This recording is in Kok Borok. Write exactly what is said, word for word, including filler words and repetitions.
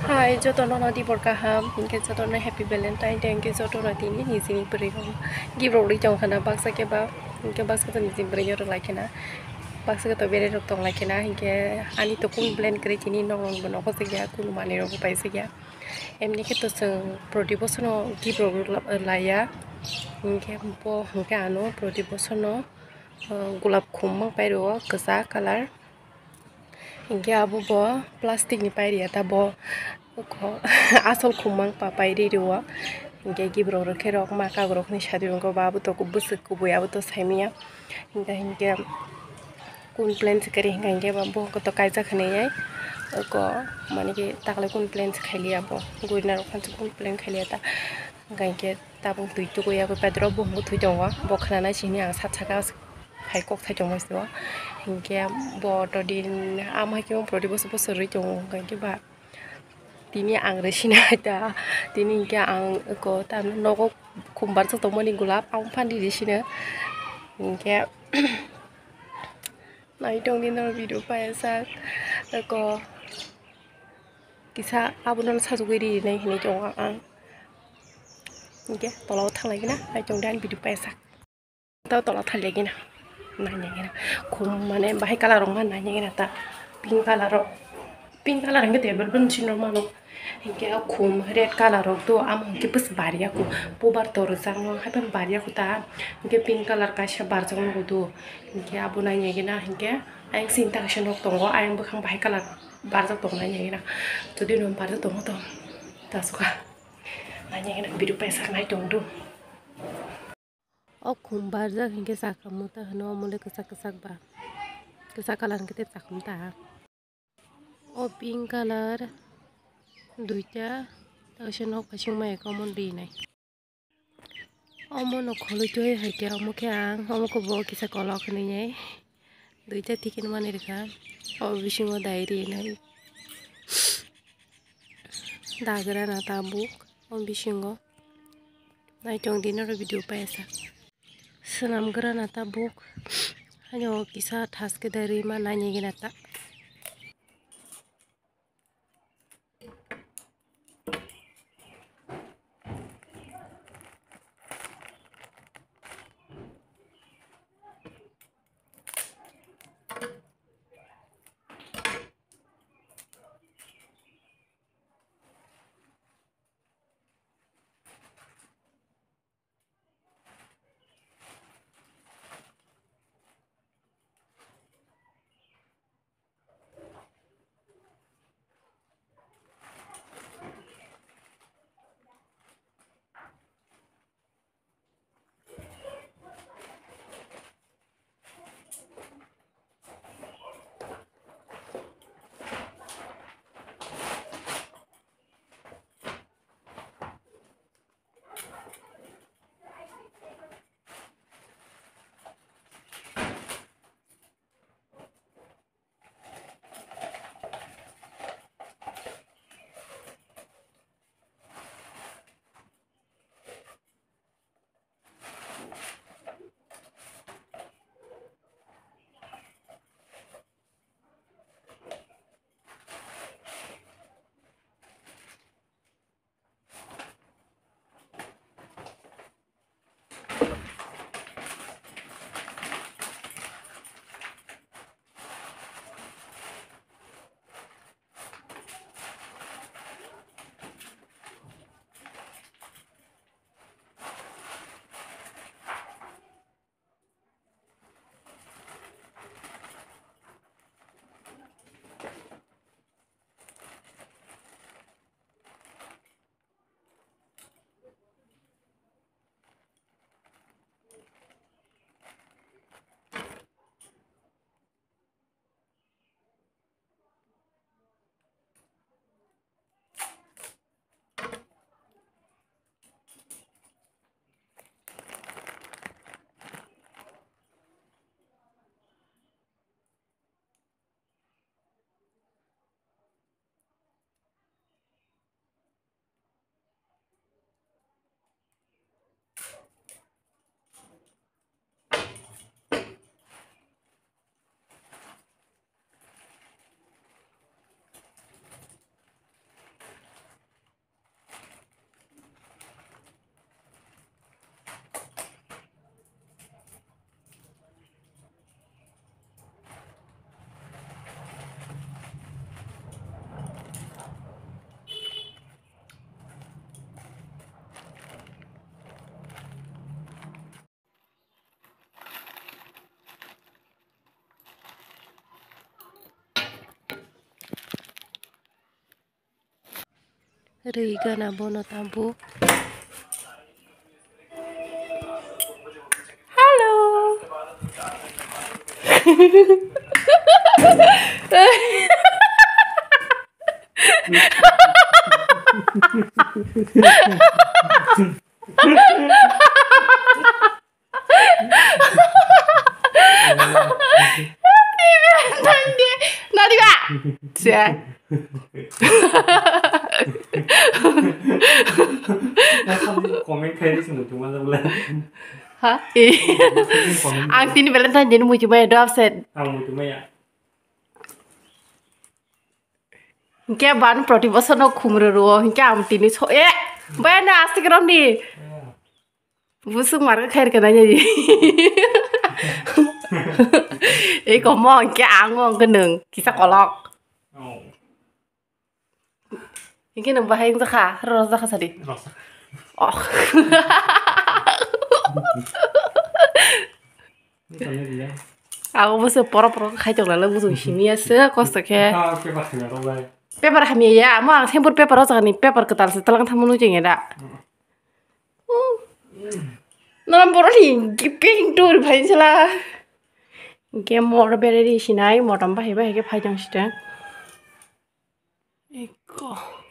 Hai, jotono no dibor kaham, hinkhe jotono happy Valentine day, hinkhe jotono tini nijini bwrwi rok gift rok rwi tong khana, baksa khe ba, hinkhe baksa to nijini bwrwi rok lai khana, baksa khe to bere rok tong lai khana, hinkhe ani to kun plan kwrwi tini nok rok bo nogo se ya, kun manwi rok bo paisa ya. Emni khe to chwng proti bosono gift rok rw-, laiya, hinkhe bo hinkhe ano proti bosono, uh, gulab khum mang pai rwo, kwchak colour. Hinkhe abo bo plastic ni pairiya ta bo, oko asol khum mang pa pairi rwo. Hinkhe gift rok rwkhe rok ma kagorok hinwi sadi rwkhe ba abo to bwswk kubui abo to saimanya. Hinkhe, hinkhe kun plan se kwrwi hinkhe, hinkhe bo bo to kaijak hinwi ai oko mane khe takle kun plan se khailiya bo, gurinarok phan se kun plan khailiya ta. Hinkhe, hinkhe tabuk twi tukuya khe pedro bo hwnwi thwi tongo, bo khwnanai sini ang sat saka. Hai kok thai tongma sio. Hinkhe bo to din ama khe proti boso boso rwi tongo, hinkhe ba tini ang rwi sina ta, tini hinkhe ang eko ta nogo khum barjak tongmani gulab ang phan di rwi sino. Hinkhe nai tong di no video paisa eko kisa abono sajagwi ri nai hinwi tongo ang. Hinkhe tola o thanglai gina nai tong di ani video paisa. Ta tola thalia gina. Nanya gina. Khum mane bahai colour rok ma nanya gina ta. Pink colour rok. Pink colour hingke table ben sino mano. Hingke khum red colour rok do amo hingke bus bariya ko. Pobar to rijak no hai ben bariya ko ta. Hingke pink colour kaisa barjak no do. Hingke abo nanya gina hingke ayang sing ta kaisa nok tongo. Ayang bwkhang bahai colour barjak tongo nanya gina. Jodi no barjak tongo to. Tasoka. Nanya gina video paisa nai tong do. O khum barjak hinkhe chakhamung ta hwno, omo le kwchak kwchak ba, kwchak colour hinkhe tei chakhamung ta. O pink colour duita, tei kaisa nok kaisa maya khe omo rinai. Omo no khwlwi twi hai khe omo khe ang omo khe bo kisa kolok hinwi nai duita ticket mani rwkha. O bisingo dai rinai dagra na tabuk o bisingo. Naitong di norok video paisa. Swnam gra na tabuk. Haino kisa thas khe da rima nani gina ta. Rwi gana bono tabuk. Hello. Nariba. Comment khai di sini cuma sebelah. Ha? Comment. Ang tini Valentine din muitu maya dua set. Ang muitu maya. Hingke ban proti bosor no khumro ro, hingke ang tini so, eh, bayar na asik rom ni. Busuk marga khair kena jadi. Iko mo hingke ang mo hingke nung, kisa kolok. Oh. Hingke nung bahai wng jakha, ro jakha sadi. Rasa. Oh. Ini kami dia. Ako bo se poro poro khai tong lalo, bo simi ase kosto khe. Ah, paper hamya rok bai. Paper hamya ya, amo ang sempur paper o jagani paper kwtal se talang thangmano jeng ya da. Hmm. Norom borok ni pink tour phai sala. Game mor bereri sinai, motom bahai bahai khe phai tong site. Eko.